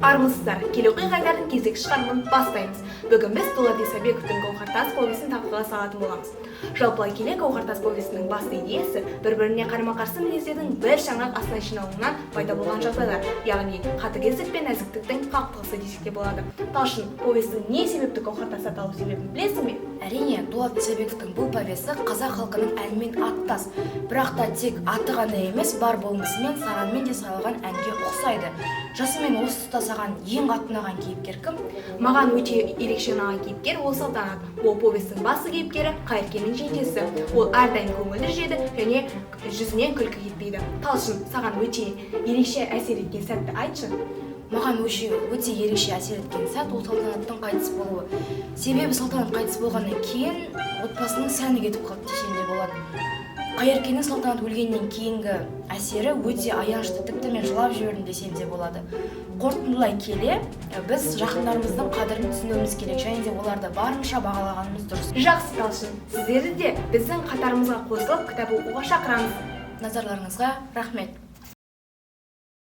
Армысыздар! Кел, оқиық айдардың кезекті шығарылымын бастаймыз. Бүгін біз Дулат Исабековтің «Гауһартас» повесін талқыға салатын боламыз. Жалпылай келе, «Гауһартас» повесінің басты идеясы бір біріне қарама қарсы мінездердің бір шаңырақ астына жиналуынан пайда болған жағдайлар, яғни қатыгездік пен нәзіктіктің қақтығысы десек те болады. Талшын, повестің не себепті «Гауһартас» аталу себебін білесің бе? Әрине, Дулат Исабековтің бұл повесі қазақ халқының әнімен аттас, бірақ та тек аты ғана емес, бар болмысымен, саранмен де саралған әнге ұқсайды. Жасымен осы тұста саған ең қатты ұнаған кейіпкер кім? Маған өте ерекше ұнаған кейіпкер — ол Салтанат. Ол повестің басты кейіпкері, Қайыркенің жеңгесі. Ол әрдайым көңілді жүреді және жүзінен күлкі кетпейді. Талшын, саған өте ерекше әсер еткен сәтті айтшы. Маған өте ерекше әсер еткен сәт — ол Салтанаттың қайтыс болуы. Себебі Салтанат қайтыс болғаннан кейін отбасының сәні кетіп қалды десем де болады. Қайыркенің Салтанат өлгеннен кейінгі әсері өте аянышты, тіпті мен жылап жібердім десем де болады. Қорытындылай келе, біз жақындарымыздың қадірін түсінуіміз керек және де оларды барынша бағалағанымыз дұрыс. Жақсы, Талшын. Сіздерді де біздің қатарымызға қосылып, кітап оқуға шақырамыз. Назарларыңызға рахмет.